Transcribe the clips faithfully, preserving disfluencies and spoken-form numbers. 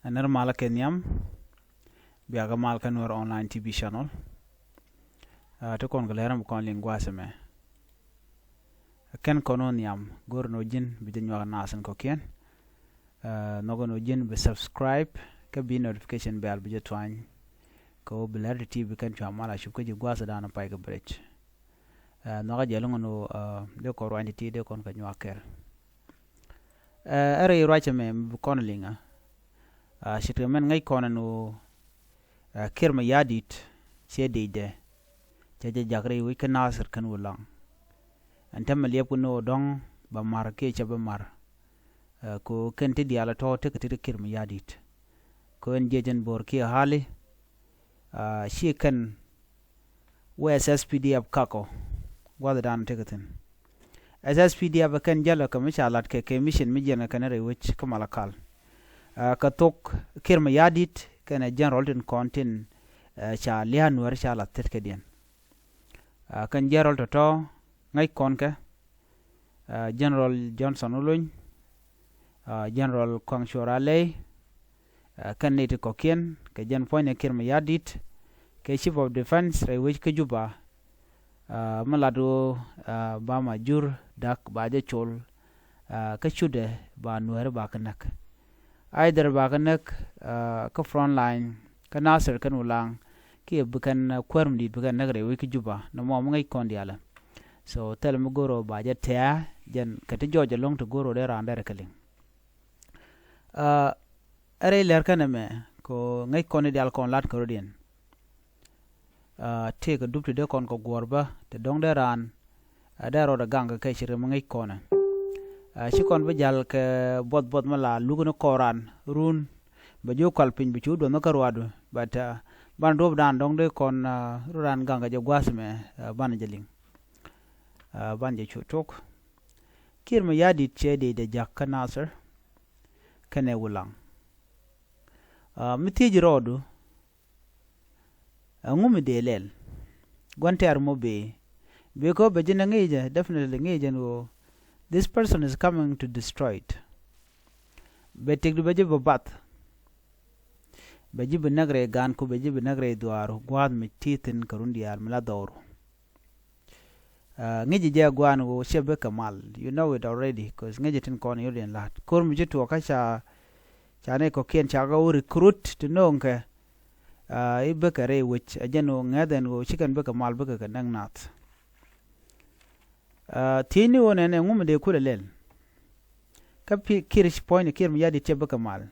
Ɛ nɛr malä kɛ nhiam. Biakä mal kä Nuɛr Online T V Channel. Aa, ti kɔn kɛ lɛr mi kɔn liŋ gua̱a̱th ɛmɛ. Kɛn kɔn wä nhiam, go̱r ni wä ji̱n bi jɛ nyuak naath in kɔ̱kiɛn. Aa, nhɔk ni wä ji̱n bi subscribe kä bi notification bell bi jɛ tuany. Kɛ wä bi lɛr ti ti bi kɛn cua mal a cup kä ji̱ gua̱a̱th dan pay kɛ bi rɛc. Aa, nhɔk a jɛ lo̱ŋ ni wä, aa, dee kɔn ruany ti ti dee kɔn kɛ nyuak kɛɛl. Ɛ rɛy ruac ɛmɛ mi bi kɔn liŋä. Aa, ce̱tkɛ mɛn ŋäc kɔn ɛn ɣöö, aa, Kiir Mayardit ciɛ dicdɛ. Cɛ jɛ jak rɛy wec kä Nasir kɛn Ulaŋ. Ɛn täämɛ liɛpkɛ ni ɣöö dɔ̱ŋ bɛ ma̱r kiɛ cɛ bi ma̱r. Aa, kɛ ɣöö kɛn ti diaal ɛ tɔ̱ tekɛ tet kä Kiir Mayardit. Kɛ ɣöö ɛn jiɛc ɛn bo̱o̱r kiɛ ɣa̱li. Aa, ci kɛn wee S S P D F kakɔ gua̱thdan tekɛ thi̱n. S S P D F kɛn jälä kɛ mi ca lat kɛ kɛ mission mi jiɛn kɛ kɛn rɛy wec kä Malakal. Aa, kɛ thok Kiir Mayardit kɛnɛ general tin kɔn tin, aa, ca lia̱a̱ Nuɛr ca lath tetkädiɛn. Aa, kɛn general tɔ̱tɔ̱ ŋäc kɔn kɛ, aa, General Johnson Oluny, aa, General Kuaŋ Cuɔr Alɛy, aa, kɛn nɛy ti kɔ̱kiɛn kɛ jɛn puɔ̱nynɛ Kiir Mayardit kɛ Chief of Defence rɛy wec kä Juba. Aa, mi lat ɣöö, aa, ba Majur Dak ba jɛ col, aa, kä cutdɛ ba Nuɛri ba kɛ näk. Either ba kɛ näk, aa, kä front line kä Nasir kɛn Ulaŋ kiɛ bi kɛn, aa, kuäär mi di̱i̱t bi kɛn näk rɛy wec kä Juba nɔmɔ mi ŋäc kɔn diaalä. So thilɛ mi go̱r ɣöö ba jɛ tɛ̈ɛ̈ jɛn kɛ ti jɔɔc ɛlɔ̱ŋ ti go̱r ɣöö dee raan derɛ kɛ liŋ. Aa, ɛ rɛy lɛr kɛn ɛmɛ kɛ ɣöö ŋäc kɔn i̱ diaal kɔn lat kɛ rɔ̱diɛn. Aa, tëëkɛ dup ti dee kɔn kɛ guɔ̱ɔ̱r bä ti dɔ̱ŋ dee raan, aa, dee rɔɔdɛ gaŋ kɛ kɛ ce̱tkɛ mi ŋäc kɔn ɛ. Aa, ci kɔn bi ja̱l kɛ buɔth buɔth mi la luk ni kɔn raan run bɛ ji̱ kual piny bi cu duɔth mi kä ruaadu. But, aa, banɛ duɔ̱ɔ̱pdan dɔ̱ŋ dee kɔn, aa, run raan gaŋ kɛ jɛ gua̱a̱th ɛmɛ, aa, banɛ jɛ liŋ. Aa, banɛ jɛ cu tok. Kiir Mayardit cɛ dee dee jak kä Nasir kɛnɛ Ulaŋ. Aa, mi thiec rɔɔdu, ɛŋu mi dee lɛl? Gua̱n tɛ̈r mɔ bee, bee kɛ ɣöö bɛ ji̱n ɛ ŋi̱i̱cɛ, definitely ŋi̱i̱cɛ ɛn ɣöö this person is coming to destroy it. Bɛ tëkdu bɛ ji̱ bɛ bath. Bɛ ji̱ bi näk rɛy ga̱a̱n ku bɛ ji̱ bi näk rɛy dhuaaru gua̱a̱th mi ti thi̱n kɛ run diaal mi la dhɔru. Aa, ŋi̱ci jɛ gua̱a̱n ɣöö cɛ bikɛ mal. You know it already, 'cause ŋi̱ci tin kɔn yot in la̱t. Ko̱r mi ci tuɔɔk kä ca, ca nɛy kɔ̱kiɛn ca kɛ wä recruit ti no̱o̱ŋkɛ. Aa, i̱ bikɛ rɛy wec, ɛ jɛn ɣöö ŋäth ɛn ɣöö ci kɛn bikɛ mal bikɛ kɛ näk nath. Aa, thiecni ɣöö nɛnɛ ŋu mi dee kulɛ lɛl. Kä pi-, Kiir puɔ̱nyni Kiir Mayardit cɛ bikɛ mal.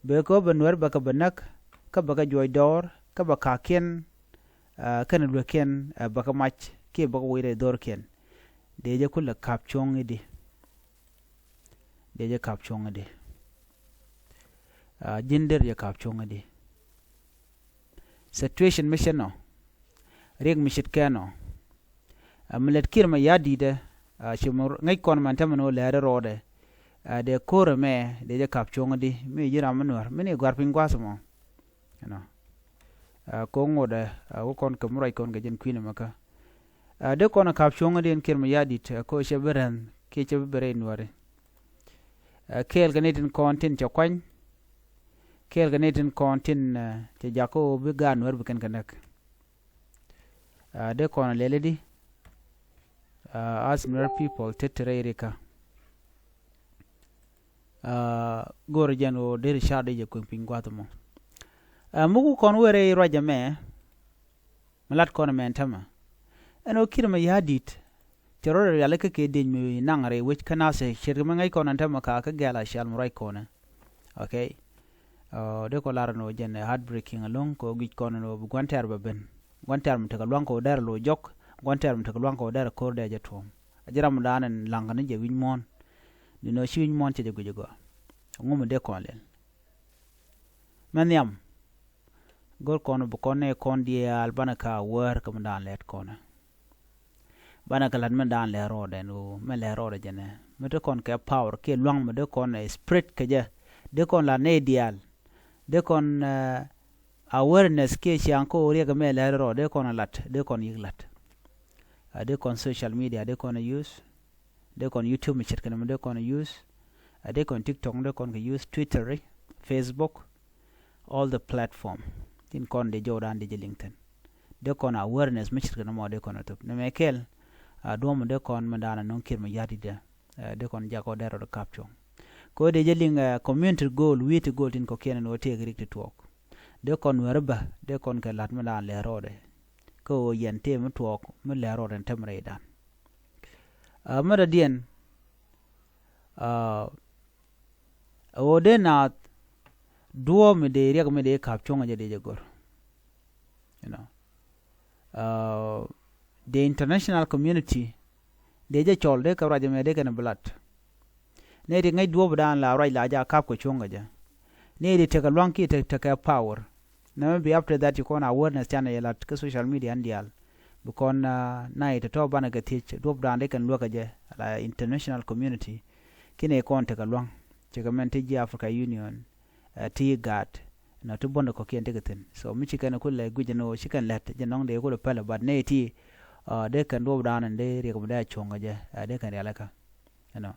Bɛ kɛ ɣöö bɛ Nuɛr bɛ kɛ bɛ näk, kä bɛ kɛ juɔc dɔɔr, kä bɛ ka̱kiɛn, aa, kɛnɛ luekiɛn, aa, bɛ kɛ mac kiɛ bɛ kɛ wec rɛy dho̱rkiɛn. Dee jɛ kulɛ ka̱p cuɔ̱ŋ i̱di. Dee jɛ ka̱p cuɔ̱ŋ i̱di. Aa, ji̱n der jɛ ka̱p cuɔ̱ŋ i̱di. Situation mi cɛ nɔ, riɛk mi ce̱tkɛ nɔ. Aa, mi lät Kiir Mayardit ɛ, aa, ci mi ŋäc kɔn mɛn täämɛ ni ɣöö lɛɛri rɔɔdɛ. Aa, dee ko̱r ɛmɛ dee jɛ ka̱p cuɔ̱ŋ i̱di, mi ji̱ ram mi Nuɛr mi ni gɔ̱a̱r piny gua̱a̱th ɛmɔ. You know. Aa, ko̱ ŋotdɛ, aa, wä kɔn kɛ mi ruac kɔn kɛ jɛn kui̱n ɛmɛ kä. Aa, dee kɔn ɛ ka̱p cuɔ̱ŋ i̱di ɛn Kiir Mayardit, aa, ko̱ cɛ bi rɛn kiɛ cɛ bi ben rɛy Nuɛri. Aa, kɛɛl kɛ nɛy tin kɔn tin cɛ kuany. Kɛɛl kɛ nɛy tin kɔn tin, aa, cɛ jak kä ɣöö bi gaat Nuɛr bi kɛn kɛ näk. Aa, dee kɔn ɛ lɛl i̱di. Aa, as Nuer people, tet ti rɛy rikä. Aa, go̱o̱rä jɛn ɣöö deri car di jɛ kueŋ piny gua̱th mɔ. Aa, muk kɔn wee rɛy ruac ɛmɛ, mi lat kɔn ɛmɛ ɛn täämɛ. Ɛn ɣöö Kiir Mayardit cɛ rɔɔdɛ rialikä kɛ diec mi naŋ rɛy wec kä Nasir, ce̱tkɛ mi ŋäc kɔn ɛn täämɛ ka kä gɛ̈l a cial mi ruac kɔnɛ. Okay. Aa, dee kɔn lar ɛn ɣöö jɛn ɛ heartbreaking ɛlɔ̱ŋ, kɛ ɣöö guic kɔn ɛn ɣöö bi gua̱n tɛ̈r bɛ ben. Gua̱n tɛ̈r mi tekɛ lua̱ŋ kɛ ɣöö derɛ lo̱c jɔk, gua̱n tɛ̈r mi tekɛ lua̱ŋ kɛ ɣöö derɛ ko̱r dee jɛ tuɔ̱ɔ̱m. A ji̱ ram mi da̱a̱n ɛn la̱ŋ kɛn jɛ wi̱c muɔ̱ɔ̱n. Di nɔ ci wi̱c muɔ̱ɔ̱n cɛ jɛ guic ɛ gɔaa. Ɛŋu mi dee kɔn lɛl? Mɛ nhiam. Go̱r kɔn bi kɔn nɛ kɔn diaal banɛ ka wäär kɛ mi da̱a̱n lɛt kɔnɛ. Banɛ kɛ la̱t mɛn da̱a̱n lɛr rɔɔdɛ ɛn ɣöö mɛn lɛr rɔɔdɛ jɛnɛ. Mi te kɔn kɛ power kiɛ lua̱ŋ mi dee kɔn, eh, spread kɛ jɛ. Dee kɔn la̱t nɛy diaal. Dee kɔn, eh, awareness kiɛ ciaŋ kä ɣöö riɛk ɛmɛ lɛr rɔɔdɛ dee kɔn la̱t, dee kɔn yi̱k la̱t. A dee kɔn social media dee kɔn use. Dee kɔn YouTube mi ce̱tkɛ nɛmɛ dee kɔn use. A dee kɔn TikTok dee kɔn kɛ use, Twitter, Facebook. all the platform tin kɔn dee jɔwdan dee jɛ liŋ thi̱n. Dee kɔn awareness mi ce̱tkɛ ni mɔ dee kɔn a thop ni mɛ kɛl. A duɔ̱m dee kɔn mi da̱a̱n a no̱ŋ kiɛt mi ya̱r di̱t dɛ. Dee kɔn jak ɔ dee rɔɔd kap cuɔ̱ŋ. Kɛ ɣöö dee jɛ liŋ community goal, wi̱i̱ ti goal tin kɔ̱kiɛn ni ɣöö tëëk rik ti tuɔɔk. Dee kɔn nuɛr bä dee kɔn kɛ la̱t mi da̱a̱n lɛ rɔɔdɛ. Kä ɣöö yɛn tëë mi tuɔɔk mi lɛ rɔɔdɛ ni tɛm rɛydan. Ɛ mi dɔ̱diɛn ɛ ɣöö dee naath duɔ̱ɔ̱p mi dee riɛk mi dee ka̱p cuɔ̱ŋ ɛ jɛ dee jɛ go̱r. You know, the international community dee jɛ cɔl dee kɛ ruac ɛmɛ dee kɛn bi lat. Nɛy ti ŋäc duɔ̱ɔ̱pdan la ruac la jɛ a ka̱p kɛ cuɔ̱ŋ kɛ jɛ. Nɛy ti tekɛ lua̱ŋ kiɛ tekɛ power. Nɛmɛ bi after that ci kɔn awareness canɛ yɛ lat kä social media in diaal. Bi kɔn na yɛ tɔ̱tɔ̱ banɛ kɛ thiec duɔ̱ɔ̱pdan dee kɛn luäk kɛ jɛ la international community. Kinɛ kɔn tekɛ lua̱ŋ cɛ kɛ mɛn ti ji̱ Africa Union, ti GATT, nɔ ti buɔ̱ndɛ kɔ̱kiɛn tekɛ thi̱n. So mi ci kɛn kulɛ guic ɛn ɣöö ci kɛn lɛt jɛ nɔŋ dee kulɛ pɛlɛ, but nɛy ti dee kɛn duɔ̱ɔ̱pdan in dee riɛk mi dee a cuɔ̱ŋ kɛ jɛ dee kɛn rialikä. Ɛnɔ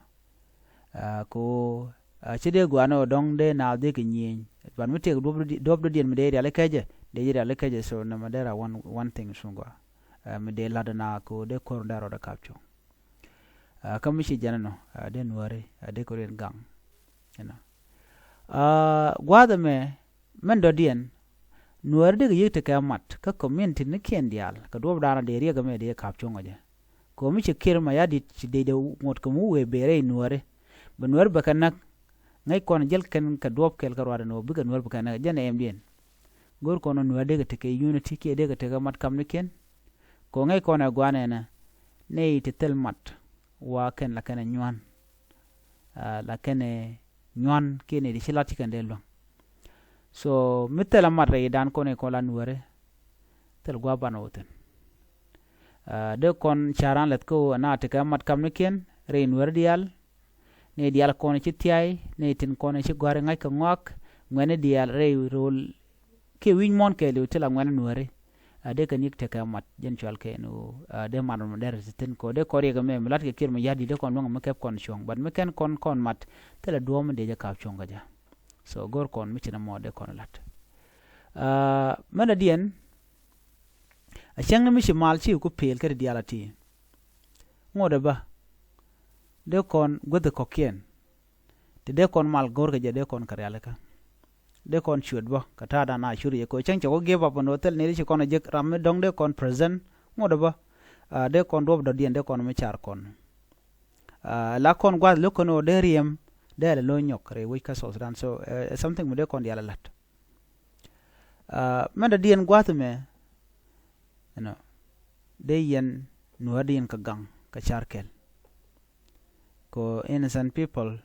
ko ci dee gua̱a̱n ɔ dɔ̱ŋ dee naath dee kɛ nyieny. But mi tëëk duɔ̱p dɔ̱diɛn mi dee rialikä jɛ dee jɛ rialikä jɛ. So nɛmɛ dee ra one thing cuŋ gɔaa mi dee la̱t ɛn a ko dee ko̱r dee rɔɔdɛ kap cuɔ̱ŋ. Kä mi ci jɛn ɛnɔ dee nuääri dee kɛ riɛn gaŋ. Ɛnɔ gua̱a̱th ɛmɛ mɛn dɔ̱diɛn nuääri dee kɛ yiëk tekɛ mat kä community ni kiɛn diaal kɛ duɔ̱ɔ̱pdan dee riɛk ɛmɛ dee kap cuɔ̱ŋ ɔ jɛ. Kɛ ɣöö mi ci kiɛt ma ya̱r di̱t ci dee dee ŋot kɛ mi wëë bëë rɛy nuääri. Bɛ nuääri bɛ kɛ näk. Ŋäc kɔn jäl kɛn kɛ duɔ̱ɔ̱p kɛl kɛ ruaadɛ ni ɣöö bikɛ nuääri bɛ kɛ näk jɛn ɛ ɛmdiɛn. Go̱o̱r kɔn nuääri dee kɛ tekɛ unity kiɛ dee kɛ tekɛ mat kamnikiɛn. Kɛ ɣöö ŋäc kɔn ɛ gua̱a̱n ɛnɛ nɛy ti thil mat wa kɛn la kɛn ɛ nyuan. La kɛn ɛ nyuan kiɛ nɛy ti ci lat ci kɛn dee luäŋ. So mi thil a mat rɛydan kɔn ɛ kɔn la nuääri. Thil gua̱a̱ banɛ wä thi̱n. Dee kɔn ca̱ran läth kä ɣöö ɛn a tekɛ mat kamnikiɛn rɛy nuääri diaal. Nɛy diaal kɔn ci thia̱a̱y nɛy tin kɔn ci gɔ̱a̱ri ŋa̱c kɛ ŋɔak ŋuɛ̈tni diaal rɛy ro̱o̱l. Kiɛ wi̱c muɔ̱ɔ̱n kɛɛliw ti la ŋuɛ̈tni nuääri. A dee kɛn yiëk tekɛ mat jɛn cual kɛn ɣöö a dee mat mɔ dɛr ti thi̱n kɔ dee kɔn riɛk ɛmɛ mi la̱t kɛ kiɛt mi ya̱r di̱t dee kɔn luäŋ mi kɛp kɔn cuɔ̱ŋ, but mi kɛn kɔn kɔn mat thilɛ duɔ̱ɔ̱m mi dee jɛ ka̱p cuɔ̱ŋ kä jɛ. So go̱r kɔn mi ci nɛ mɔ dee kɔn la̱t. Mɛn a diɛn a cäŋ ni mi ci mal ci ku pel kä ti diaal a ti. Ŋot ɛ bä dee kɔn guäthi kɔ̱kiɛn. Ti dee kɔn mal go̱r kɛ jɛ dee kɔn kɛ rialikä. Dee kɔn cuet bä kɛ ta̱a̱dan a cuet yɛ kɛ cäŋ cɛ ku give up ɛn ɣöö thil ni ri ci kɔn a jek ram mi dɔ̱ŋ dee kɔn present. Ŋot ɛ bä dee kɔn duɔ̱p dɔ̱diɛn dee kɔn mi car kɔn. La kɔn gua̱th lo̱k kɔn ɣöö dee riɛm dee lɛ lo̱ny nyɔk rɛy wec kä South Sudan. So something mi dee kɔn diaal a la̱t. Mɛn dɔ̱diɛn gua̱th mɛ ɛnɔ dee yɛn nuäär dee yɛn kɛ gaŋ kɛ car kɛl. Kɛ innocent people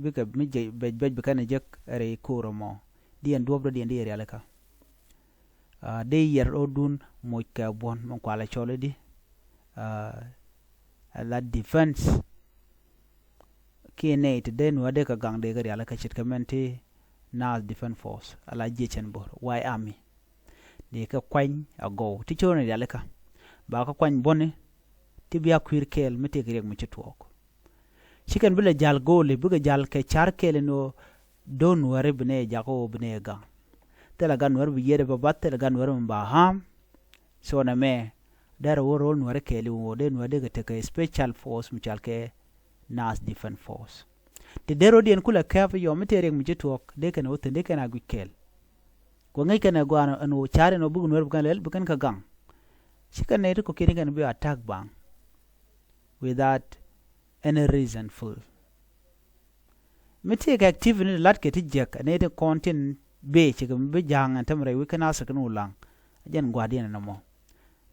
bikɛ mi bɛc bɛc bi kɛn ɛ jek rɛy ko̱o̱r ɛmɔ. Dee yɛn duɔ̱p dɔ̱diɛn dee yɛ rialikä. Dee yɛr ro̱o̱dun moc kɛ buɔ̱n mi kualɛ cɔl i̱di. Ala defense kiɛ nɛy ti dee nuäär dee kɛ gaŋ dee kɛ rialikä ce̱tkɛ mɛn ti Naath Defense Force ala jiecɛn bo̱r, White Army. Dee kɛ kuany agɔw ti cor ni rialikä. Ba kɛ kuany buɔ̱ni ti bia kui̱r kɛɛl mi tëëk riɛk mi ci tuɔɔk. Ci kɛn bi lɛ ja̱l go̱o̱li bikɛ ja̱l kɛ car kɛɛl ni ɣöö do̱n nuääri bi nɛy jakä ɣöö bi nɛy gaŋ. Thilɛ gat nuääri bi yiëëdɛ bä bath, thilɛ gat nuääri mi ba harm. So nɛmɛ dɛrɛ wä ro̱l nuääri kɛɛli wä dee nuääri dee kɛ tekɛ special force mi cɔal kɛ Naath Defense Force. Ti dee ro̱diɛn kulɛ kɛp yɔm mi tëë riɛk mi ci tuɔɔk dee kɛn wä thi̱n dee kɛn a guic kɛɛl. Kuɛ ŋäc kɛn ɛ gɔaa ɛn ɣöö car ɛn ɣöö bikɛ nuääri bi kɛn lɛl bi kɛn kɛ gaŋ. Ci kɛn nɛy ti kɔ̱kiɛn kɛn bi attack baŋ without any reason full. Mi tëëkɛ activity ni ti la̱tkɛ ti jiäk ɛ nɛy ti kɔn tin bëë cikɛ mi bi ja̱a̱ŋ ɛn tämɛ rɛy wi̱c kɛn a second wulaŋ. Jɛn gua̱a̱rdiɛn ɛn ɛmɔ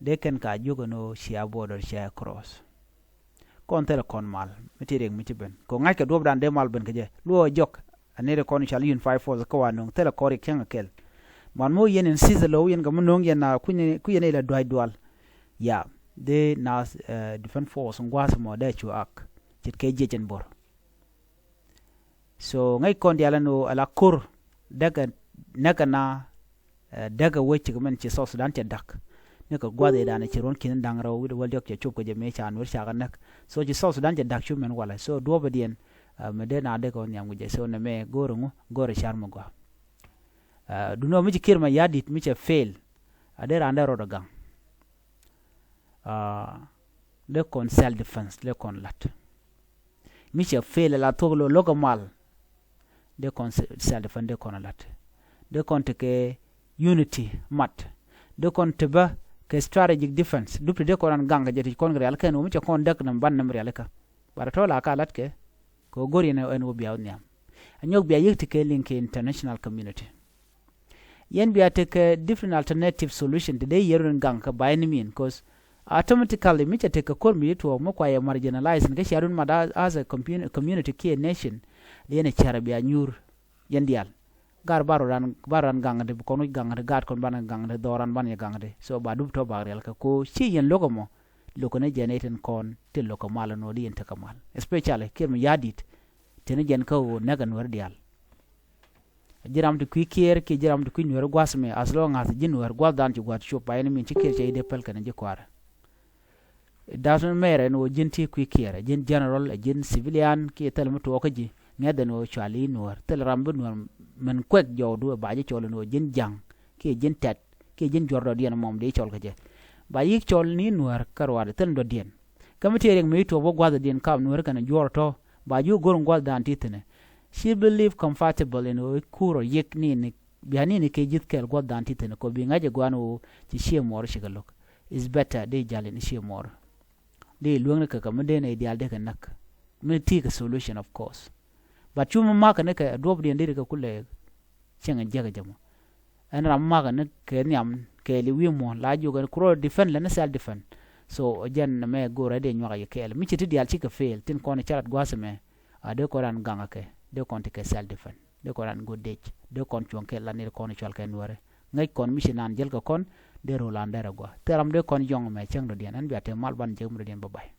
dee kɛn ka jiök ɛn ɣöö cia border cia cross. Kɔn thilɛ kɔn mal mi ti riɛk mi ci ben kɛ ŋa̱ckɛ duɔ̱pdan dee mal ben kɛ jɛ luɔɔ jɔk. Ɛ nɛy ti kɔn cal unified force kä wa nöŋ thilɛ kɔn riɛk cäŋ kɛl. Man mi wä yɛn in sith lo̱w yɛn kɛ mi nöŋ yɛn a kui̱ yɛn ilɛ dua̱c dual. Ya dee Naath Defense Force in gua̱a̱th mɔ dee cu ak ce̱tkɛ jiec ɛn bo̱r. So ŋäc kɔn diaal ɛn ɣöö ala ko̱r däkɛ näkɛ na däkɛ wec cikɛ mɛn ci South Sudan cɛ da̱k. Ni kɛ gua̱th i̱ da̱a̱n ci ruɔ̱n ki̱n da̱ŋ rɛw wi̱cdɛ wäl diɔ̱k cɛ cop kɛ jɛ mëë ca nuer cakɛ näk. So ci South Sudan cɛ da̱k cu mɛn walɛ. So duɔ̱ɔ̱pɛ diɛn mi dee na dee kɛ wä nhiam kɛ jɛ. So nɛmɛ go̱o̱rɛ ŋu go̱o̱rɛ car mi gɔaa. Duundɛ mi ci Kiir Mayardit mi cɛ fail, a dee raan dee rɔɔdɛ gaŋ. Dee kɔn self defense, dee kɔn la̱t. Mi cɛ fail la thuɔ̱k lo̱ lo̱k ɛ mal. Dee kɔn self defense, dee kɔn la̱t. Dee kɔn tekɛ unity mat. Dee kɔn te bä kɛ strategic defense. Dup te dee kɔn an gaŋ kɛ jɛ ti kɔn kɛ rialikä ɛn ɣöö mi cɛ kɔn däk nɛm ban nɛm rialikä. Bat ɛ tɔ̱ la ka la̱t kɛ kɛ ɣöö go̱r yɛn ɛn ɣöö bia wä nhiam. Ɛ nyɔk bia yiëk ti kɛ liŋ kɛ international community. Yɛn bia tekɛ different alternative solution ti dee yier run gaŋ kɛ by any mean, cause automatically mi cɛ tekɛ ko̱r mi ti tuɔɔk mi kua yɛ marginalize ni kä cia run mat as a community kiɛ nation. Dee yɛn ɛ cär bia nyuur yɛn diaal. Gar bar ran bar ran gaŋ ti bi kɔn wi̱c gaŋ ti gaat kɔn ban gaŋ ti dhɔran ban yɛ gaŋ ti, so ba dup tɔ bak rial kɛ ko ci yɛn lokä mɔ. Lokä ni jɛn ɛ tin kɔn ti lokä mal ni wä di yɛn tekɛ mal, especially Kiir Mayardit. Teni jɛn kä ɣöö näk ɛ Nuäär diaal. Ji̱ ram ti kui̱ Kiir kiɛ ji̱ ram ti kui̱ Nuäär gua̱th mɛ, as long as ji̱ Nuäär gua̱th dan ci gua̱th cop pay ni min ci Kiir cɛ i̱ dee päl kɛn ji̱ kua̱rɛ. Da̱t ni mɛɛrɛ ni ɣöö ji̱n ti kui̱ Kiir, ɛ ji̱n general, ɛ ji̱n civilian kiɛ thil mi tuɔɔk kä ji̱, ŋɛ̈th ɛn ɣöö cual i̱ Nuäär. Thil ram bi Nuäär min kuɛk jɔwdu ɛ ba ji̱ cɔl ɛn ɣöö ji̱n ja̱ŋ kiɛ ji̱n tɛt kiɛ ji̱n juɔ̱r dɔ̱diɛn mɔm dee cɔl kä jɛ. Ba yi̱k cɔl ni Nuäär kä ruaadɛ thil dɔ̱diɛn. Kä mi ti riɛk mi tuɔɔk bä gua̱thdiɛn kap Nuäär kɛn juɔ̱ɔ̱r tɔ̱, ba ji̱ go̱r gua̱thdan ti thi̱nɛ. Ci bi live comfortable in ɣöö kur ɔ yiëk ni ni bia ni ni kɛ ji̱th kɛɛl gua̱thdan ti thi̱nɛ kɔ bi ŋa̱c ɛ gua̱n ɣöö ci cië muɔɔr cikɛ lo̱k. Is better dee jal in cië muɔɔr. Dee luäŋni kɛ kɛ mi dee nɛy diaal dee kɛ näk. Mi ti kɛ solution of course. But cu mi makɛ ni kɛ duɔ̱pdiɛn dee ri kɛ kulɛ cieŋ in jiäk ɛ jɛ mɔ. Ɛn ram makɛ ni kɛ nhiam kɛɛli wi̱i̱ muɔ̱ɔ̱n la jiök ɛn kurɔ defend lɛ ni self defend. So jɛn mɛ go̱o̱rɛ dee nyuak yɛ kɛɛl mi ci ti diaal cikɛ fail tin kɔn i̱ carat gua̱a̱th ɛmɛ. A dee kɔn ran gaŋ akɛ dee kɔn ti kɛ self defend, dee kɔn ran go̱o̱r dec, dee kɔn cuɔ̱ŋ kɛ la nir kɔn i̱ cual kɛ Nuäärɛ. Ŋäc kɔn mi ci naan jäl kɛ kɔn dee ro̱o̱l an dɛr agua thil ram dee kɔn yɔ̱ŋ ɛmɛ cäŋ dɔ̱diɛn. Ɛn bia te mal ban jek mi dɔ̱diɛn bä bay.